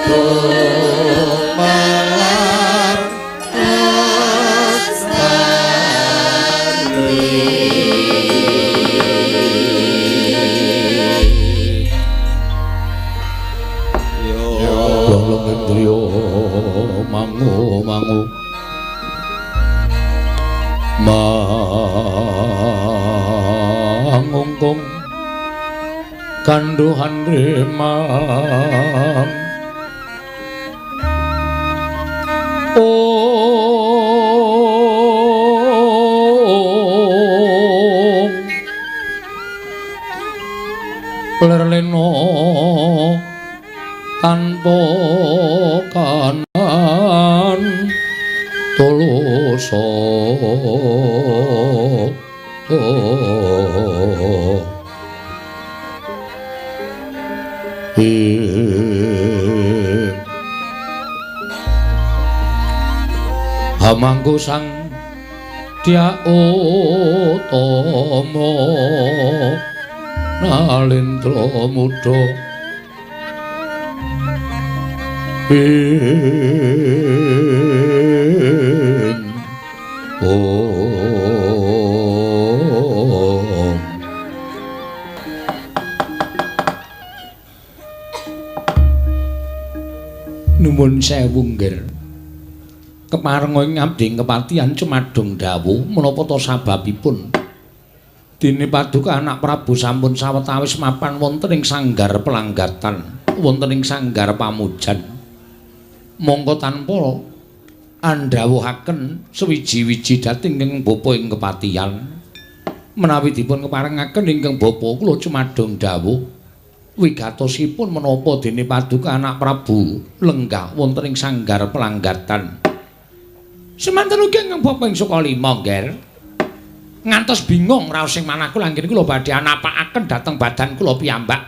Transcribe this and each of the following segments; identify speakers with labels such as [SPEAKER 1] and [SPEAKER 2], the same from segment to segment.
[SPEAKER 1] Gumelar lestari.
[SPEAKER 2] Long indriya mangu mangu mangungkung kandhuhan remang. Om lerleno tanpa kanan tulusa. Hamangku sang Dya Utama nalendra muda ing om. Nuwun sewu nggih. Keparenga ing abdi kepatihan cumadung dawuh menapa ta sababipun dene paduka anak Prabu sampun sawetawis mapan wonten ing sanggar pelanggatan, wonten ing sanggar pamujan. Mongko tanpa andhawuhaken suwiji-wiji dhateng ingkang bapa ing kepatihan. Menawi dipun keparengaken ingkang bapa kula cumadung dawuh wigatosipun menapa dene paduka anak Prabu lenggah wonten ing sanggar pelanggatan. Semanten ugi ingkang bapa ing Sukalima nggih. Ngantos bingung raos ing manah kula anggen kula badhe anapakaken dhateng badan kula piyambak.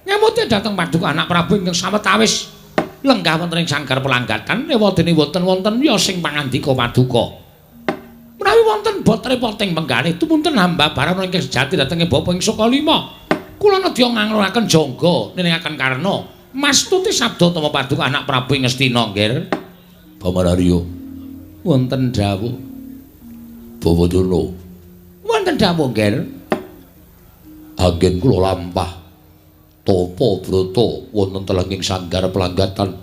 [SPEAKER 2] Ngemute dhateng paduka anak Prabu ingkang sawetawis lenggah wonten ing sanggar pelanggatan ewadene boten wonten ya sing pangandika paduka. Menawi wonten bot repoting penggalih tumunten hamba barana ingkang sejati dhateng bapa ing Sukalima. Kula nedya ngangluraken jangga niningaken karna mastuti sabda tama paduka anak Prabu ing Ngastina nggih. Bamararya wonten dawuh Bawadana wonten dawuh nggih. Anggen kula lampah tapa brata wonten telenging sanggar pelanggatan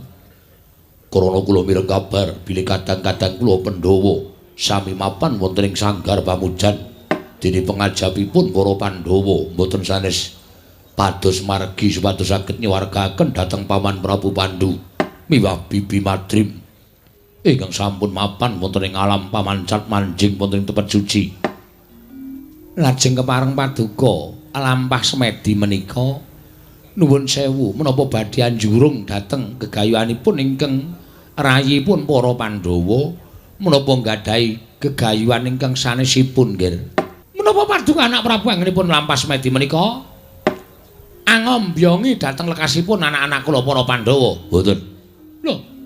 [SPEAKER 2] krana kula mireng kabar bilih kadang-kadang kula Pandhawa sami mapan wonten ing sanggar pamujan dene pengajapipun para Pandhawa mboten sanes pados margi supados saged nyuwargaken dhateng paman Prabu Pandu miwah bibi Madrim ingkang sampun mapan wonten ing alam pamancat manjing wonten ing tempat suci. Lajeng kepareng paduka lampah semedi menika nuwun sewu menapa badhe anjurung dhateng gegayuhanipun ingkang rayipun para Pandhawa menapa nggadahi gegayuhan ingkang sanesipun nggih. Menapa paduka anak Prabu anggenipun lampah semedi menika angombyongi dhateng lekasipun anak-anak kula para Pandhawa? Mboten. Lho,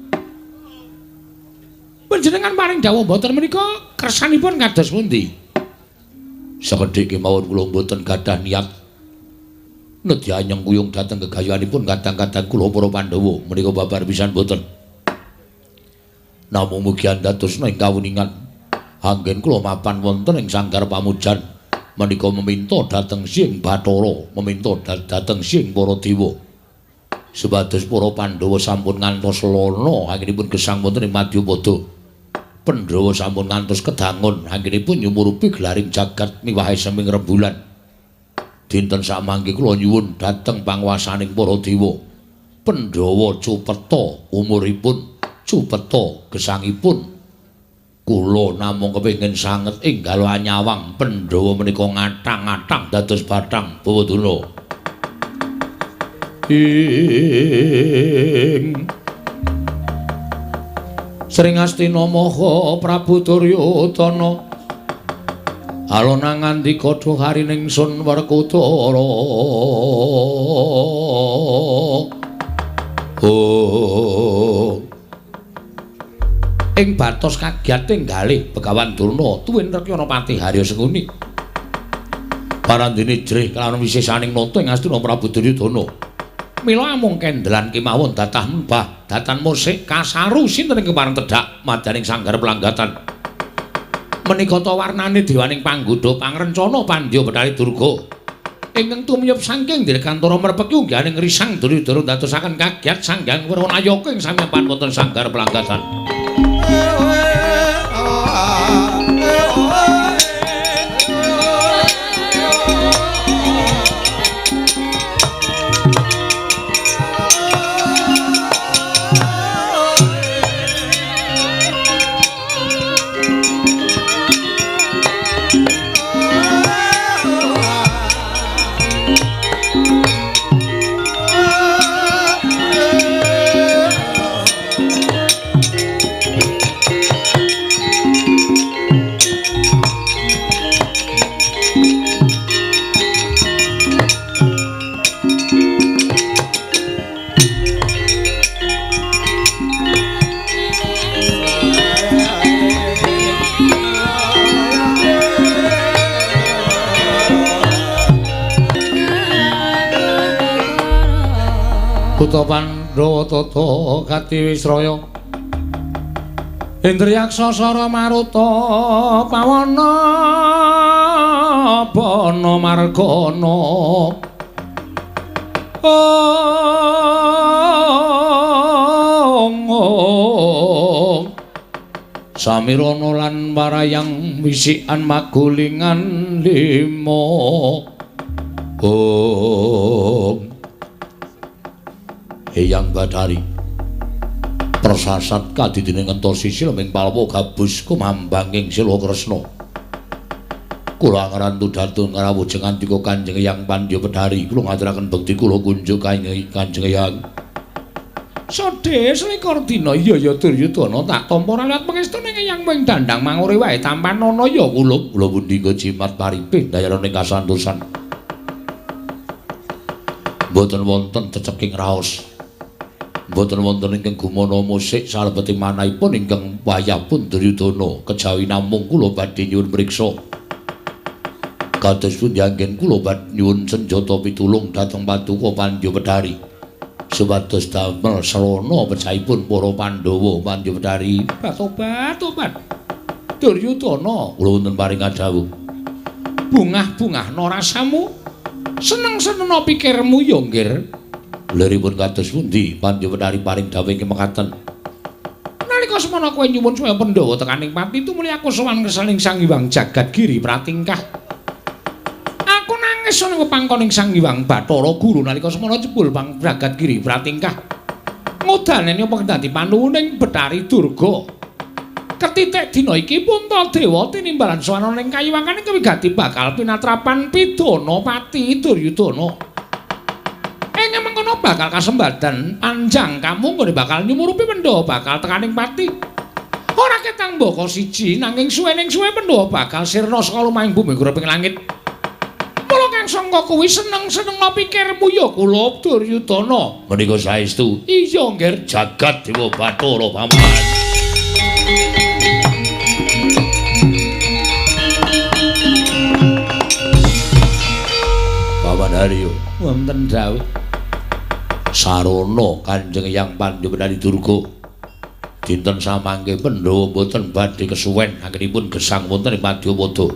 [SPEAKER 2] panjenengan paring dawuh mboten menika kersanipun kados pundi? Sekedhik kemawon kula mboten gadah niat nedya nyengkuyung dhateng gegayuhanipun kadang-kadang kula para Pandhawa menika babar pisan mboten. Namung mugi andadosna ing kawuningan anggen kula mapan wonten ing sanggar pamujan menika meminta dhateng Sing Bathara, meminta dhateng Sing para dewa supados para Pandhawa sampun ngantos lana anggenipun gesang wonten ing Madyapada. Pandhawa sampun ngantos kedangon anggenipun nyumurupi gelaring jagat miwah seming rembulan. Dinten samangke kula nyuwun dhateng panguwasaning para dewa. Pandhawa cupeta umuripun, cupeta gesangipun. Kula namung kepengin sanget enggal anyawang Pandhawa menika ngathang-athang dados bathang Bawadana. Ing Sring Astina maha Prabu Duryudana alona ngandika duh harining sun Werkudara. Oh, ing batos kagiyating galih Begawan Durna tuwin Rekyana Patih Harya Sengkuni. Parandene jrih kelawan wisesaning nata ing Astina Prabu Duryudana. Mila amung kendelan kemawon datah mbah datan musik kasaru sinten ing kepareng tedhak madyaning sanggar pelanggatan. Menika ta warnane dewaning panggodha pangrencana Pandya Bathari Durga. Ingkang tumiyup saking dirgantara merpeki unggahaning risang Duryudana ndadosaken kagiat sanghyang Werwanayaka ing samempan wonten sanggar pelanggatan. Kutha Pandhawa tata katiwisraya Indriyaksa sara maruta pawana bana margana ong samirana lan warayang wisikan magulingan lima ong. Eyang Bathari persasat kadidine ngentos sisi leming palwa gabus kumambang ing Sila Kresna. Kula ngrantu dhateng ngrawujeng andika Kanjeng Eyang Pandya Bathari, kula ngaturaken bekti kula kunjuk Kanjeng Eyang. Sodhe selikur dina iya ya Duryudana tak tampa ora liwat pangestu ning Eyang wing dandang mangure wae tampanana ya kula. Kula pundi jimat paripih dayarane kasantosan. Mboten wonten ceceking raos. Mboten wonten ingkang gumana musik salebeting manahipun ingkang wayahpun Duryudana kejawi namung kula badhe nyuwun mriksa. Kados pundi anggen kula badhe nyuwun senjata pitulung dhateng Paduka Pandya Bathari supados damel srana pecahipun para Pandhawa Pandya Bathari. Tobat tobat. Duryudana kula wonten paring dawuh. Bungah-bungahna rasamu. Seneng-senengna pikirmu ya nggir. Liripun kados pundi Pandya Bathari paring dawuh ingkang mekaten. Nalika semana kowe nyuwun supaya Pandhawa tekaning pati tumuli aku sowan ngersaning Sang Hyang Jagat Giri Pratingkah. Aku nangis ana pepangkoning Sang Hyang Bathara Guru nalika semana jebul pang Jagat Giri Pratingkah. Ngudaneni apa dadi panuwuning Bathari Durga. Ketitik dina iki Puntadewa tinimbalan sowan ana ing kayiwangane kewigati bakal pinatrapan pidana pati Duryudana. Ing mengkono bakal kasembadan panjang kamu nggone bakal nyumurupi Pandhawa bakal tekaning pati. Ora ketang mbaka siji nanging suwening suwe Pandhawa bakal sirna saka lumahing bumi gureping langit. Mula kang sangka kuwi seneng-senengna pikirmu ya kula Duryudana. Menika saestu. Iya nggir jagat Dewa Bathara paman. Paman Haryo wonten dawuh. Sarana Kanjeng Hyang Pandya Bathari Durga dinten samangke Pandhawa boten badhe kesuwen anggenipun gesang wonten ing Madyapada.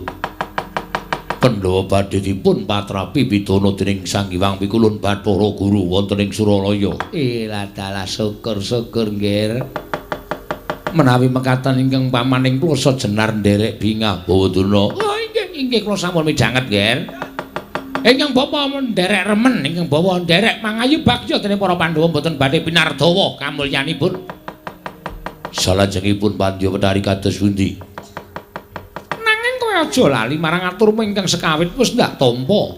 [SPEAKER 2] Pandhawa badhe dipun patrapi pidana dening Sang Hyang Pikulun Bathara Guru wonten ing Suralaya. Iladalah syukur-syukur nggir. Menawi mekaten ingkang pamaning klasa jenar nderek bingah Bawa Durna. Oh inggih inggih kula sampun midhanget nggir. Ingkang bapa nderek remen, ingkang bawa nderek mangayu bagya dening para Pandhawa mboten badhe pinardawa kamulyanipun. Salajengipun Pandya Bathari kados pundi? Nanging kowe aja lali marang aturmu ingkang sekawit wis ndak tampa.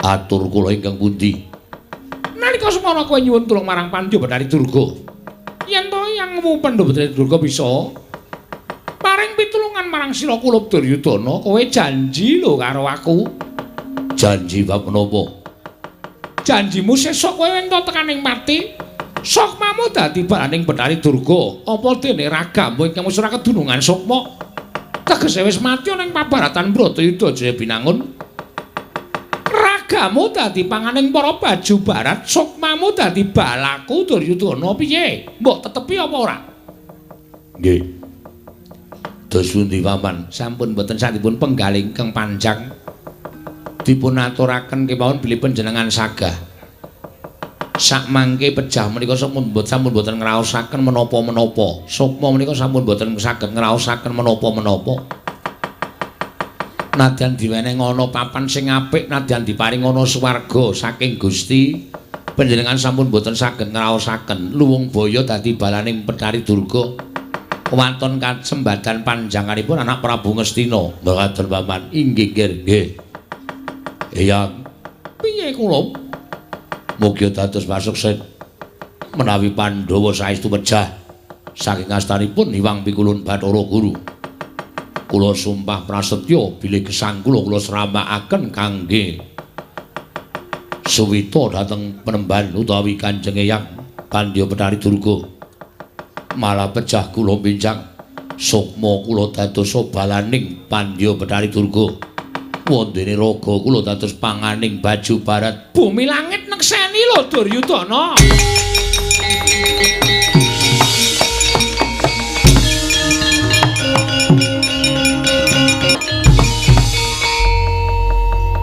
[SPEAKER 2] Atur kula ingkang pundi? Nalika semana kowe nyuwun tulung marang Pandya Bathari Durga. Yen to yangmu Pandhawa Bathari Durga bisa paring pitulungan marang sira kula Duryudana, kowe janji lho karo aku. Janji bab menapa? Janjimu sesuk kowe ento tekaning pati, sukmamu dadi balaning Bathari Durga. Apa dene ragamu ingkang wis ora kedunungan sukma? Tegese wis mati ana ing pabaratan Bratayuda Jaya Binangun. Ragamu dadi panganing para baju barat, sukmamu dadi balaku Duryudana piye? Mbok tetepi apa ora? Nggih. Dos pundi paman? Sampun boten sadipun penggalih ingkang panjang. Dipun aturaken kemawon bilih panjenengan sagah. Sakmangke pejah menika sampun boten ngraosaken menapa-menapa. Sukma menika sampun boten saged ngraosaken menapa-menapa. Nadyan diwenehana ana papan sing apik, nadyan diparing ana swarga saking Gusti, panjenengan sampun boten saged ngraosaken. Luwung baya dadi balaning Bathari Durga. Waton kasembadan panjanganipun anak Prabu Ngastina. Mboten paman. Inggih nggih. Eyang, piye kula? Mugi dados pasuksen menawi Pandhawa saestu pejah saking astanipun Hyang Pikulun Bathara Guru. Kula sumpah prasetya bilih gesang kula kula sramakaken kangge suwita dhateng penemban utawi Kanjeng Eyang Pandya Bathari Durga. Malah pejah kula benjang sukma kula dados balaning Pandya Bathari Durga. Wondene raga kula dados panganing baju barat. Bumi langit nekseni lho Duryudana.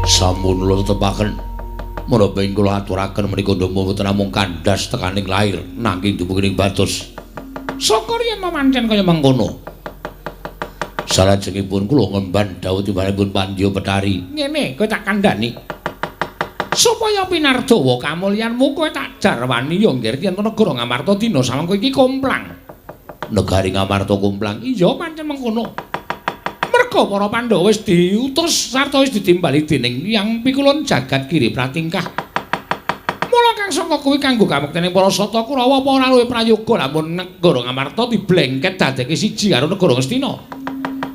[SPEAKER 2] Sampun kula tetepaken menapa ing kula aturaken menika ndama boten namung kandhas tekaning lair nanging dumugi ing batos. Syukur yen memancen kaya mengkono. Salajengipun kula ngemban dawuh timbanipun Pandya Bathari. Ngene, kowe tak kandhani. Supaya pinardawa kamulyanmu kowe tak jarwani ya nggir yen negara Ngamarta dina samangka iki komplang. Negari Ngamarta komplang. Iya pancen mengkono. Merga para Pandhawa wis diutus sarta wis ditimbali dening Hyang Pikulun Jagat Giri Pratingkah. Mula kang saka kuwi kanggo kamuktene para Sata Kurawa apa ora luwih prayoga lamun negara Ngamarta diblengket dadeke siji karo negara Ngastina.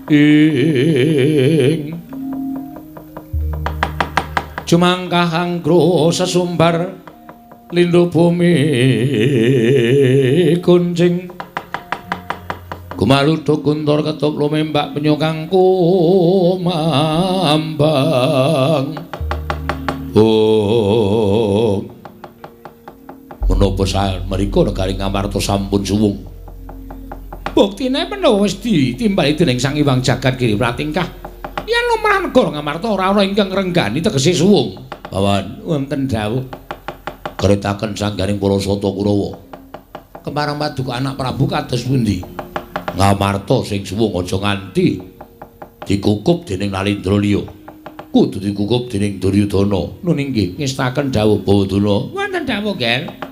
[SPEAKER 2] Ing jumangkah anggra sesumbar lindhu bumi kuncing gumaluduk guntur ketup lumembak penyukang kumambang. Oh, menapa mriku negari Ngamarta sampun suwung. Buktine menawa wis ditimbali dening Sang Hyang Jagat Giri Pratingkah. Yen lumrah negara Ngamarta ora ana ingkang ngrenggani tegese suwung. Pawan wonten dawuh kretaken sanggaring para Sata Kurawa. Kemarang paduka anak Prabu kados pundi? Ngamarta sing suwung aja nganti dikukup dening Nalindra liya. Kudu dikukup dening Duryudana. Nun inggih ngestaken dawuh Bawadana. Wonten dawuh, Ger.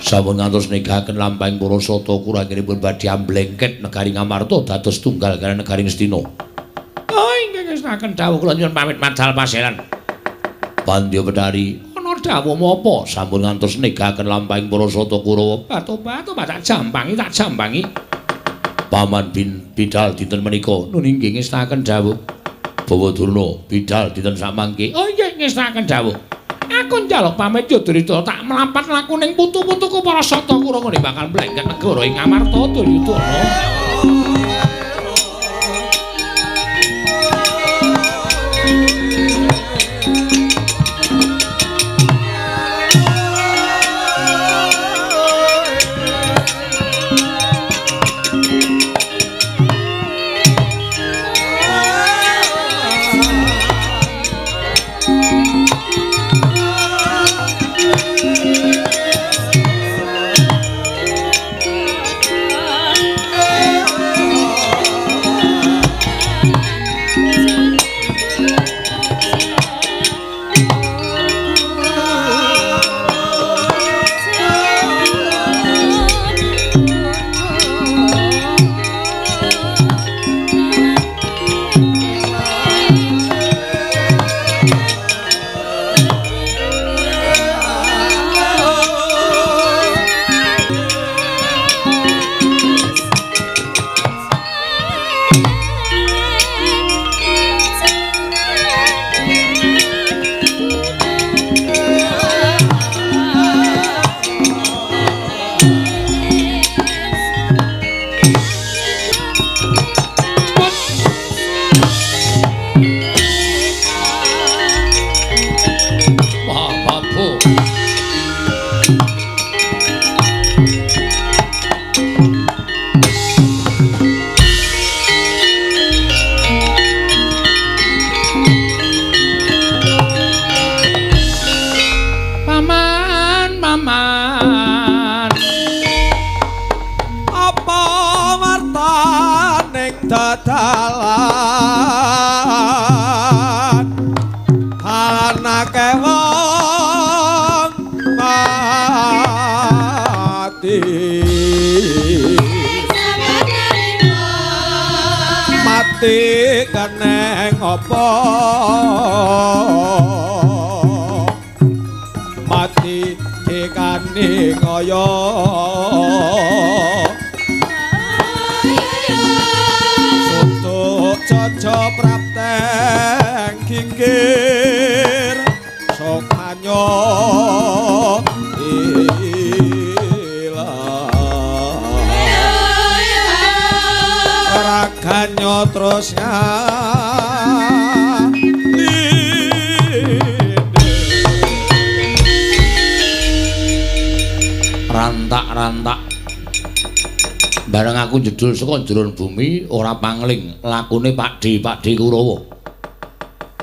[SPEAKER 2] Sampun ngantos negaken lampahing para Sata Kurawa anggenipun badhe amblengket negari Ngamarta dados tunggal kaliyan negari Ngastina. Oh, inggih ngestaken dawuh kula nyuwun pamit madal paselan. Pandya Bathari, ana dawuh menapa? Sampun ngantos negaken lampahing para Sata Kurawa. Batu-batu tak jampangi, tak jampangi. Paman bin bidal dinten menika. Nun inggih ngestaken dawuh. Bawadurna bidal dinten samangke. Oh inggih ngestaken dawuh. Aku njaluk pamit ya Duryudana tak mlapat laku ning putu-putuku para Sata Kurawa ngene bakal mlengket negara ing Ngamarta Duryudana. Paman.
[SPEAKER 1] Apa wartaning dadalan anake wong mati mati keneng apa mati dikane kaya sutuk caca prapteng kikir sokanyo ilang raganyo terus
[SPEAKER 2] rantak-rantak bareng aku jedul saka jero bumi ora pangling lakune Pakdhe Pakdhe Kurawa.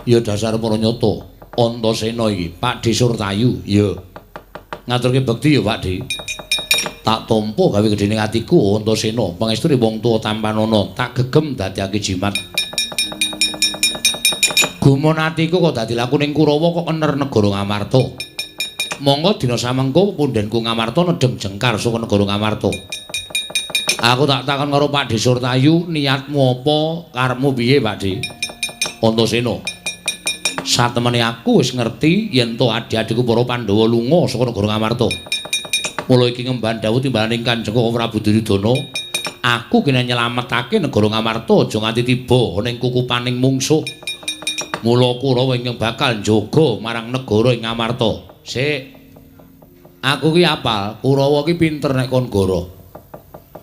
[SPEAKER 2] Ya dasar para nyata Antasena iki Pakdhe Surtayu. Ya ngaturke bekti ya Pakdhe. Tak tampa gawe gedene atiku Antasena pangestune wong tuwa tampanana tak gegem dadiake jimat. Gumun atiku kok dadi lakuning Kurawa kok ener negara Ngamarta. Monggo dina samengko pundhenku Ngamarta nedhem jengkar saka negara Ngamarta. Aku tak takon karo Pakdhe Surtayu, niatmu apa, karepmu piye Pakdhe? Antasena. Satemene aku wis ngerti yen to adhi-adhiku para Pandhawa lunga saka negara Ngamarta. Mula iki ngemban dawuh timbalaning Kanjeng Prabu Duryudana, aku kena nyelametake negara Ngamarta aja nganti tiba ning kukupaning mungsuh. Mula Kurawa ingkang bakal njaga marang negara ing Ngamarta. Sik. Aku ki apal, Kurawa ki pinter nek kon goro.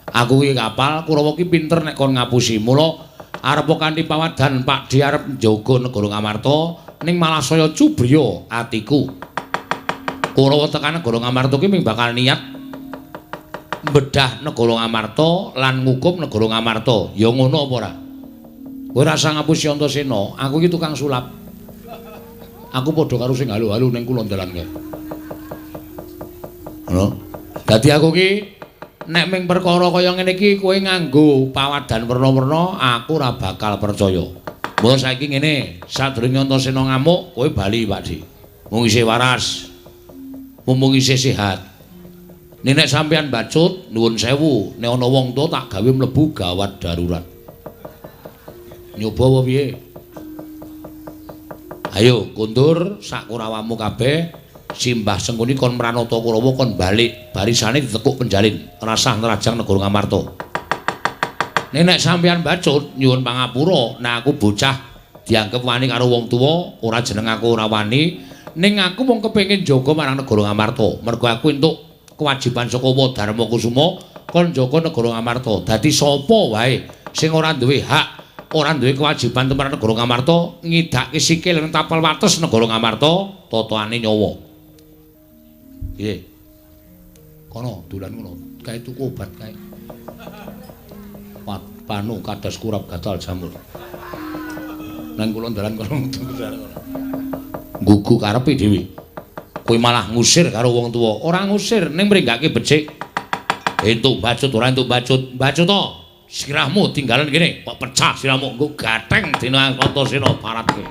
[SPEAKER 2] Aku ki apal, Kurawa ki pinter nek kon ngapusi. Mula arep kanthi pawadhan Pakdhe arep njaga negara Ngamarta ning malah saya cubriya atiku. Kurawa tekan negara Ngamarta ki mung bakal niat mbedah negara Ngamarta lan ngukum negara Ngamarta. Ya ngono apa ora? Kowe ora usah ngapusi Antasena, aku ki tukang sulap. Aku padha karo sing halu-halu ning kulon dalan kae. Ngono. Dadi aku ki nek ming perkara kaya ngene iki kowe nganggo pawadhan werna-werna, aku ora bakal percaya. Mula saiki ngene, sadurunge Antasena ngamuk, kowe bali, Pakdhe. Mung isih waras. Mumpung isih sehat. Nek sampeyan bacut, nuwun sewu, nek ana wong tuwa tak gawe mlebu gawat darurat. Nyoba apa piye? Ayo kundur sak kurawamu kabeh, simbah Sengkuni kon mranata Kurawa kon balik, barisane ditekuk penjalin, rasah nrajang negara Ngamarta. Nek sampeyan bacut nyuwun pangapura, nek aku bocah dianggep wani karo wong tuwa, ora jeneng aku ora wani, ning aku mung kepengin jaga marang negara Ngamarta. Mergo aku entuk kewajiban saka Dharma Kusuma kon jaga negara Ngamarta. Dadi sapa wae sing ora duwe hak, ora duwe kewajiban tumrap negara Ngamarta ngidake sikil ing tapel wates negara Ngamarta, totoane nyawa. Piye? Kono dolan ngono, kae tuku obat kae. Panu kadas kurap gatal jamur. Nang kulon dalan kono dalan kono. Nggugu karepe dhewe. Kowe malah ngusir karo wong tuwa. Ora ngusir ning mringgake becik. Entuk bacut ora entuk bacut. Bacut to. Sirahmu tinggalan kene, kok pecah sirahmu nggo gatheng dina Antasena parat kowe.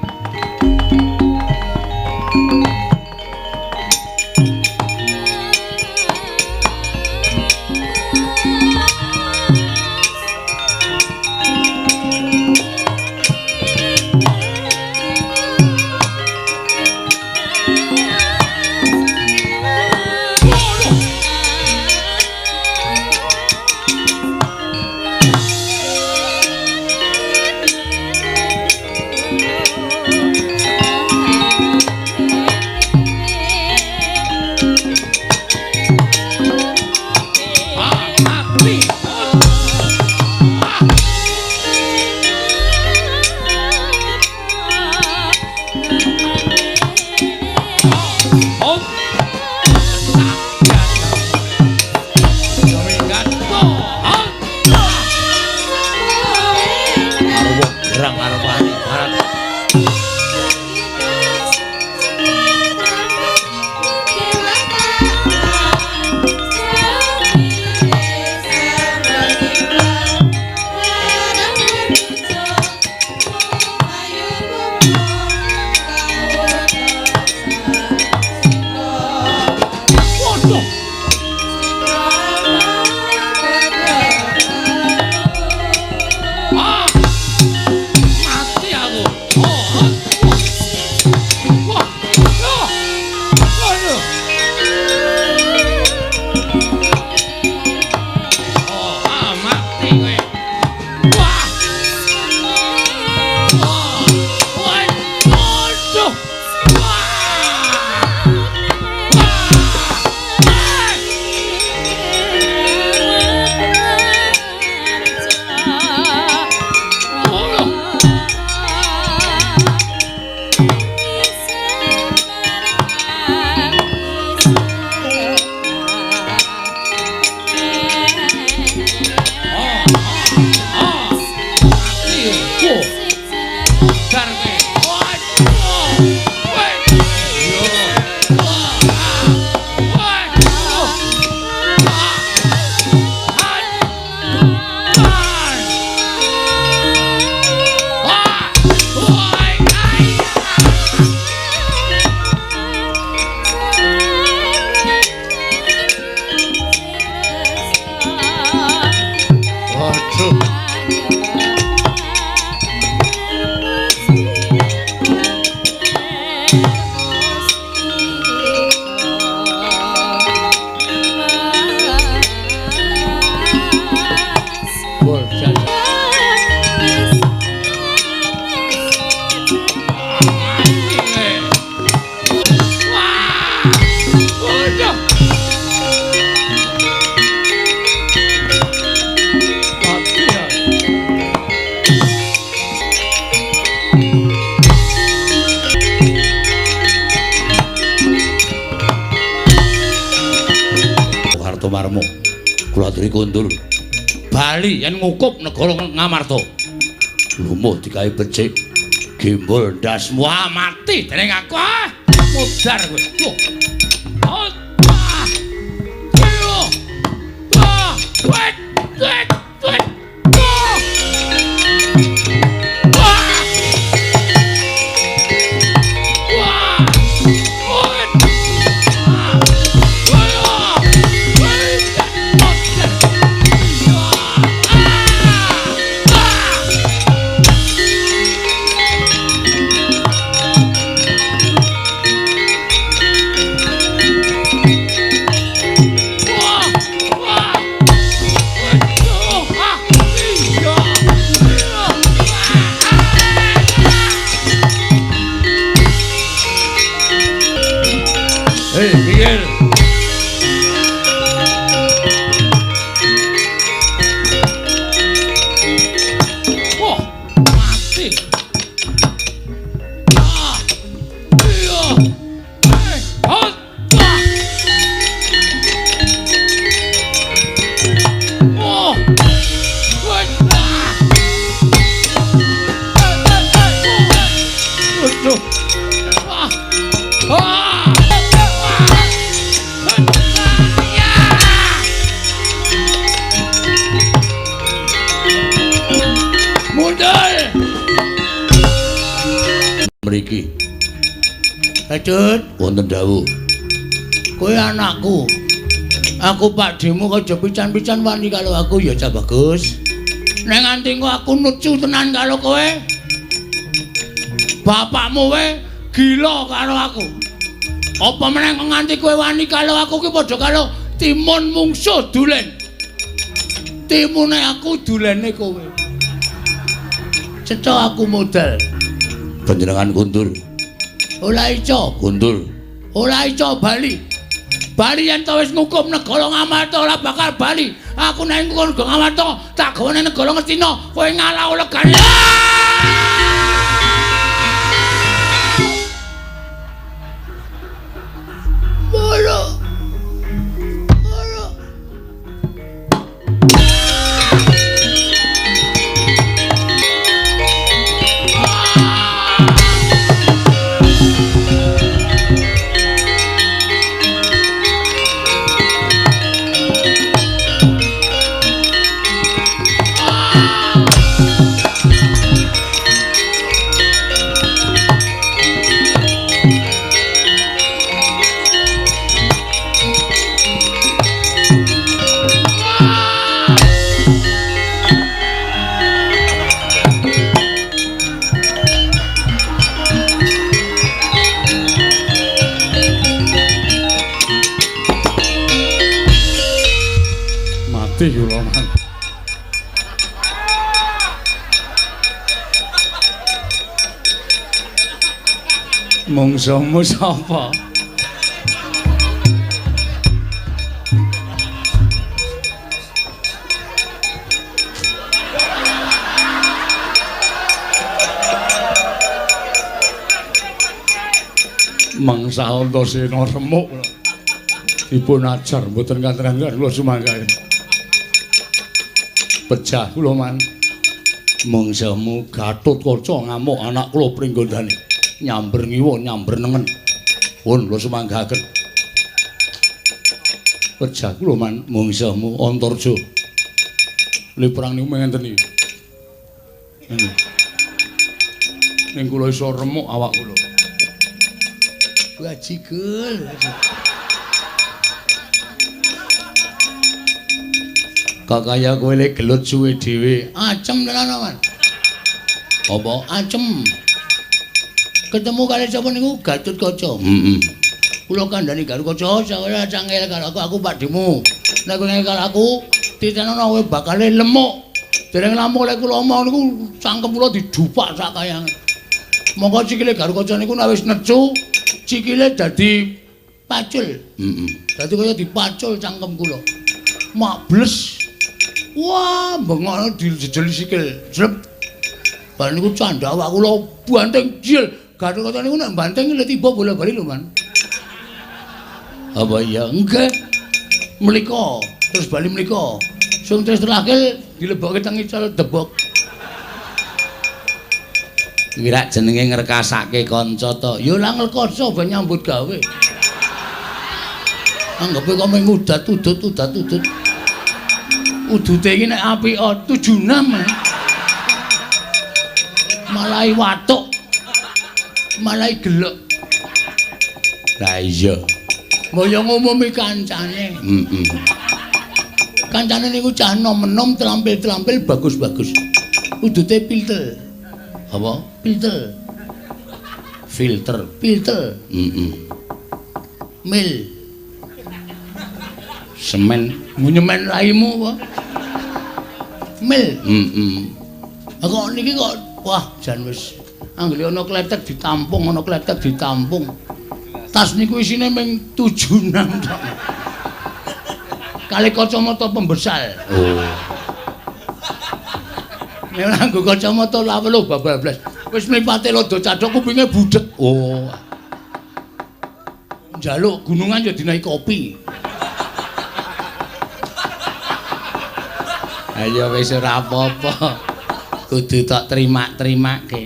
[SPEAKER 2] Mati aku. Oh. Wah. Wah. Aduh. Oh, mati kowe. Wah. Wah. Waduh. Wah. Kartomarmo kula aturi kondur bali yen ngukup negara Ngamarta lumuh digawe becik gembol ndasmu mati dening aku mudhar kowe. Hei, Miguel. Wah, mati. Ah, iya. Ah. Oh. Aduh. Ah. Ah. Mriki. Pecut, wonten dawuh. Kowe anakku. Aku pakdhemu aja pican-pican wani karo aku ya Cah Bagus. Nek nganti engko aku nucu tenan karo kowe. Bapakmu we gila karo aku. Apa meneh nganti kowe wani karo aku ki padha karo timun mungsuh dulen. Timune aku dulene kowe. Cetha aku modal. Panjenengan kundur. Ora iso kundur. Ora iso bali. Bali yen to wis ngukum negara Ngamarta ora bakal bali. Aku nek ngukum negara Ngamarta tak gawane negara Ngastina, kowe ngalah legane. Bolo. Bolo. Wedi kula man. Mungsuhmu sapa? Mangsa Antasena remuk dipun ajar mboten katrangan kula sumanggaken. Pejah kula man. Mungsuhmu Gatotkaca ngamuk anak kula Pringgondani. Nyamber ngiwa nyamber nengen. Pun kula sumanggaken. Pejah kula man. Mungsuhmu Antarja. Li perang niku ngenten iki. Ning kula iso remuk awak kula. Wajigul. Kok kaya kowe le gelut suwe dhewe. Acem tenan, Man. Apa acem? Ketemu kali sapa niku Gatotkaca. Heeh. Kula kandhani Gatotkaca ora cangel karo aku, aku Pakdhemu. Nek kowe ngel karo aku, titenono kowe bakale lemuk. Dereng lamuk lek kula omong niku cangkem kula didupak sak kayangan. Monggo sikile Gatotkaca niku nek wis necu, sikile dadi pacul. Heeh. Dadi kaya dipacul cangkem kula. Mak bles. Wah, bengokno dijejeli sikil. Jlep. Bar niku candhak awak kula banting jil. Gatotkaca niku nek banting lho tiba bola-bali lho, Man. Apa iya? Nggih. Mlika, terus bali mlika. Sing terus terakhir dilebokke teng icel debok. Iki rak jenenge ngrekasake kanca to. Ya ora ngrekasa ben nyambut gawe. Anggepe kok mung udat-udut udat-udut. Udute iki nek apik 76. Malahi watuk. Malahi gelek. Lah iya. Mbok ngumumi kancane. Heeh. Kancane niku cah nom-nom terampil-terampil bagus-bagus. Udute piltel. Apa? Filter. Filter, filter. Heeh. Mil. Semen, nyemen raimu apa? Mil. Heeh. Kok niki kok wah jan wis anggere ana kletek ditampung, ana kletek ditampung. Tas niku isine ming 76 tok. Kali kacamata pembesar. Oh. Nek ora nggo kacamata lawelo bablas. Wis mripate lodo cadhok kupinge budhek. Oh. Njaluk gunungan ya dinaiki kopi. Ayo wis ora apa-apa. Kudu tok terima-terimake.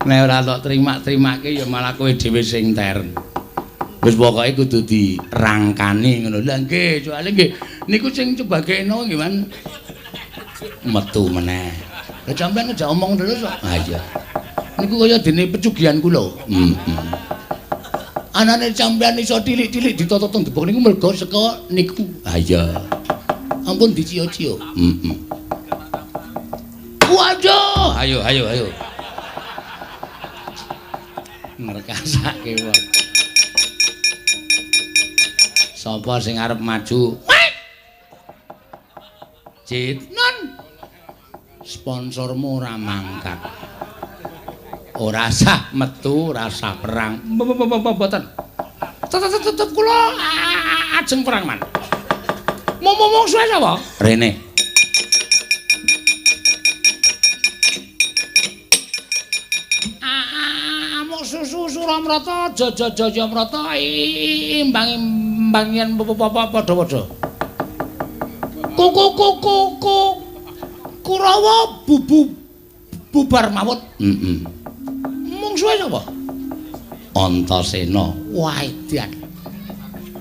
[SPEAKER 2] Nek ora tok terima-terimake ya malah kowe dhewe sing teren. Wis pokoke kudu dirangkani ngono. Lah nggih, soalé nggih niku sing sebageno nggih, Man. Metu meneh. Lah sampean aja omong terus kok. Ha iya. Niku kaya dene pecugian kula. Heeh. Anane sampean iso tilik-tilik ditata teng debok niku mergo saka niku. Ha iya. Ampun dicio-cio. Heeh. Waduh, ayo ayo ayo. Ngrekasake wong. Sapa sing arep maju? Citnon. Sponsormu ora mangkat. Ora sah metu, ora sah perang. Mboten. Tetep kula ajeng perang, Man. Mung suwe sapa? Rene. Amuk susu Suramrata, Jaya-jaya mrata, imbang-imbangian padha-padha. Kuku Kurawa bubu bubar mawut. Heeh. Mungsuhe sapa? Antasena. Wah, edan.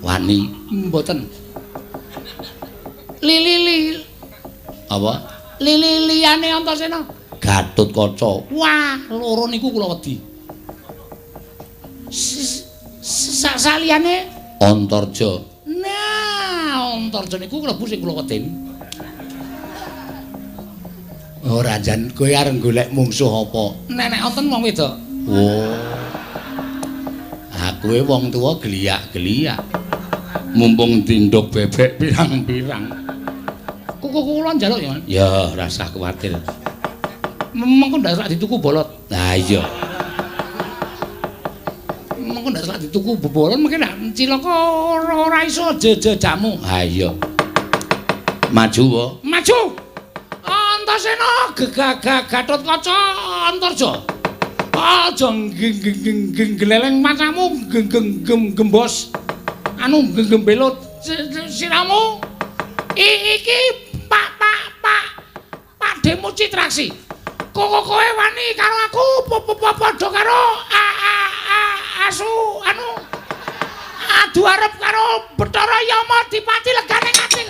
[SPEAKER 2] Wani mboten. Lili apa? Lili liyane Antasena. Gatotkaca. Wah, loro niku kula wedi. Saliyane Antarja. Nah, Antarja niku klebu sing kula wedeni. Ora jan kowe arep golek mungsuh apa? Nenek wonten wong wedok. Oh. Aku e wong tuwa geliyak-geliyak. Mumpung dindok bebek pirang-pirang. Kula njaluk ya. Ya, rasah kuwatir. Mengko ndak sak dituku bolot. Lah iya. Mengko ndak sak dituku bolot mengko ndak cilaka ora iso jejejamu. Ha iya. Maju wa. Maju. Antasena gegagah Gatotkaca Antarja. Aja gleleng macamu gembos. Anu gembelot siramu. Iki Pak Pakdemu Citraksi. Kowe wani karo aku padha karo asu anu adu arep karo Bathara Yama dipati legane katil.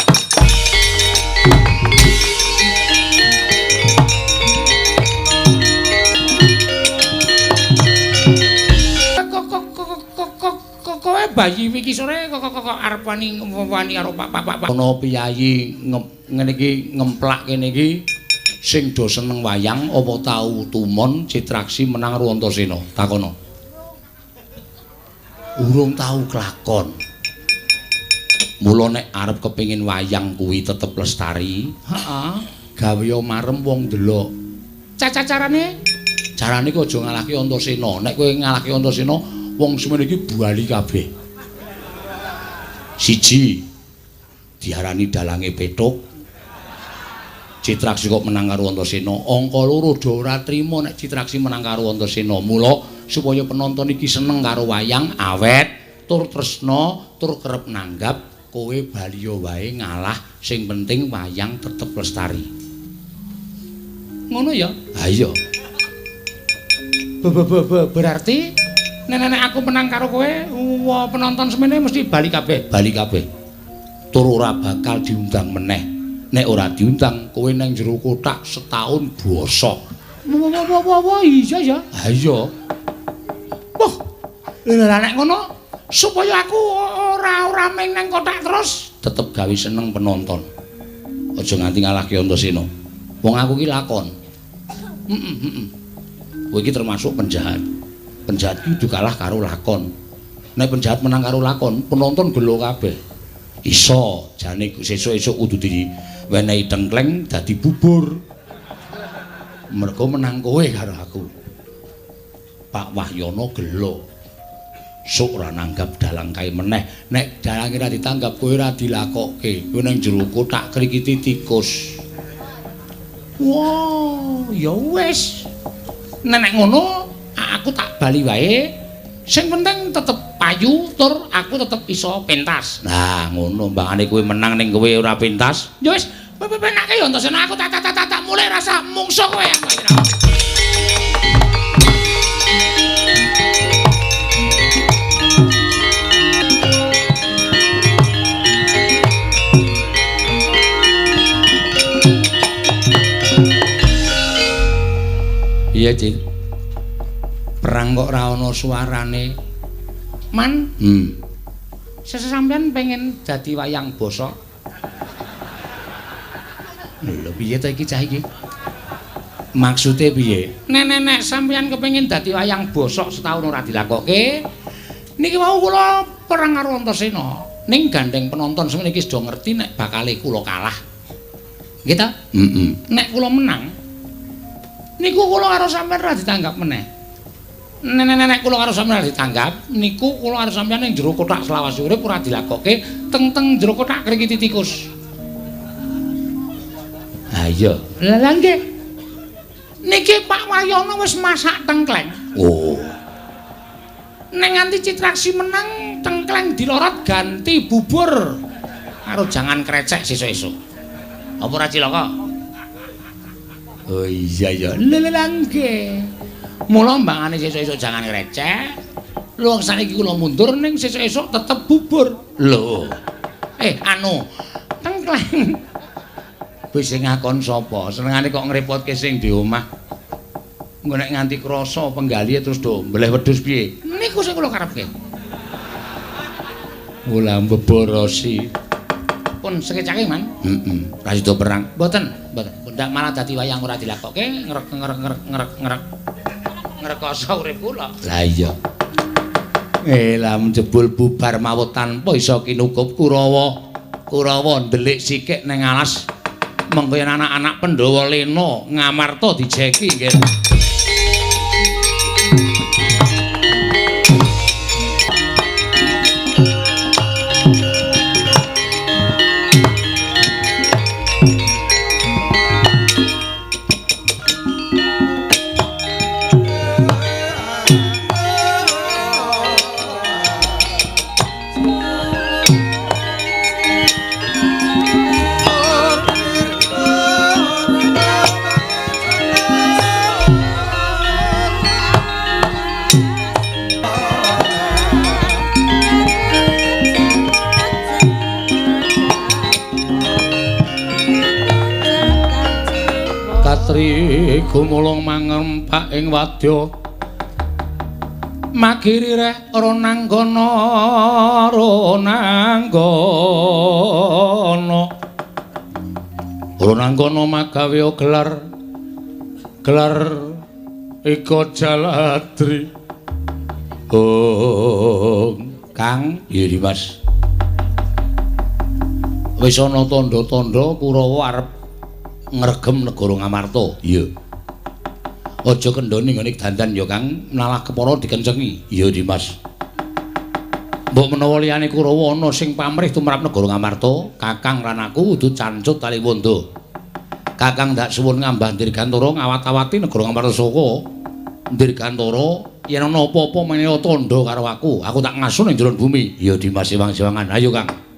[SPEAKER 2] Kowe bayi iki sore kok arep wani karo Pak. Ana piyayi ngene iki ngemplak kene iki sing do seneng wayang apa tau tumon Citraksi menang karo Antasena? Takono. Urung tau kelakon. Mula nek arep kepengin wayang kuwi tetep lestari, heeh, gawe marem wong ndelok. Carane? Carane ku aja ngalahke Antasena. Nek kowe ngalahke Antasena, wong semene iki bali kabeh. Siji, diarani dalange pethuk. Citraksi kok menang karo Antasena. Angka loro do ora trima nek Citraksi menang karo Antasena. Mula supaya penonton iki seneng karo wayang awet, tur tresna, tur kerep nanggap, kowe baliya wae ngalah, sing penting wayang tetep lestari. Ngono ya? Ha iya. Berarti nek aku menang karo kowe, penonton semene mesti bali kabeh. Bali kabeh. Tur ora bakal diundang meneh. Nek ora diundang, kowe nang jero kothak setahun bosok. Wah, iya ya. Ha iya. Wah. Lah nek ngono, supaya aku ora meng nang kothak terus, tetep gawe seneng penonton. Aja nganti ngalahke Antasena. Wong aku ki lakon. Heeh. Kowe iki termasuk penjahat. Penjahat ki kudu kalah karo lakon. Nek penjahat menang karo lakon, penonton gelo kabeh. Iso jane sesuk-esuk kudu diwenehi tengkleng dadi bubur. Mergo menang kowe karo aku. Pak Wahyono gelo. Sok ora nanggap dalang kae meneh. Nek dalange ora ditanggap kowe ora dilakokke. Kowe nang jero kothak krikiti tikus. Wah, ya wis. Nek ngono aku tak bali wae. Sing penting tetep payu tur aku tetep iso pentas. Nah, ngono mbangane kowe menang ning kowe ora pentas. Ya wis, penake ya Antasena aku tak mulai rasa mungsuh kowe. Iya, Cik. Perang kok ora ana suarane. Man, Sesampeyan pengen dadi wayang bosok. Lho piye to iki cah iki? Maksude piye? Nek sampeyan kepengin dadi wayang bosok setahun ora dilakokke. Niki wau kula perang karo Antasena. Ning gandeng penonton semene iki do ngerti nek bakale kula kalah. Nggih ta? Heeh. Nek kula menang niku kula karo sampeyan ora ditanggap meneh. Nek kula karo sampeyan ditanggap niku kula karo sampeyan ning jero kothak selawase urip ora dilakokke teng-teng jero kothak krikiti tikus. Ha iya. Lah nggih. Niki Pak Wahyono wis masak tengkleng. Oh. Nek nganti Citraksi menang tengkleng dilorot ganti bubur karo jangan krecek sesuk-esuk. Apa ora cilaka? Oh iya ya. Lha nggih. Mula mbangane sesuk-esuk jangan ngrecek. Lho saiki kula mundur ning sesuk-esuk tetep bubur. Lho. Anu, tengkleng. Wis sing ngakon sapa? Senengane kok ngrepotke sing di omah. Engko nek nganti krasa penggalihe terus do mbleh wedhus piye? Niku sing kula karepke. Ora mbeborosi. Pun sekecake, Man. Heeh. Ora sida perang. Mboten, mboten. Ndak malah dadi wayang ora dilakokke, ngrek-ngrek-ngrek-ngrek. Ngrekoso urip kula. Lah iya. Lah jebul bubar mawut tanpa iso kinukup Kurawa. Kurawa ndelik sikik ning alas. Mengko yen anak-anak Pandhawa lena Ngamarta dijeki nggih. Katri gumulung mangrempak ing wadya magiri reh ronanggana ronanggana ronanggana magawe gelar gelar ika jaladri. Oh Kang, iya Dimas, wis ana tandha-tandha Kurawa arep ngregem negara Ngamarta. Iya. Aja kendhone nggone dandan ya Kang, nalah kepara dikencengi. Iya Dimas. Mbok menawa liyane Kurawa ana sing pamrih tumrap negara Ngamarta, Kakang lan aku kudu cancut taliwonda. Kakang ndak suwun ngambah Dirgantara ngawat-awati negara Ngamarta saka Dirgantara yen ana apa-apa meneha tandha karo aku, aku tak ngasun ing jero bumi. Iya Dimas, sewang-sewangan. Ayo Kang.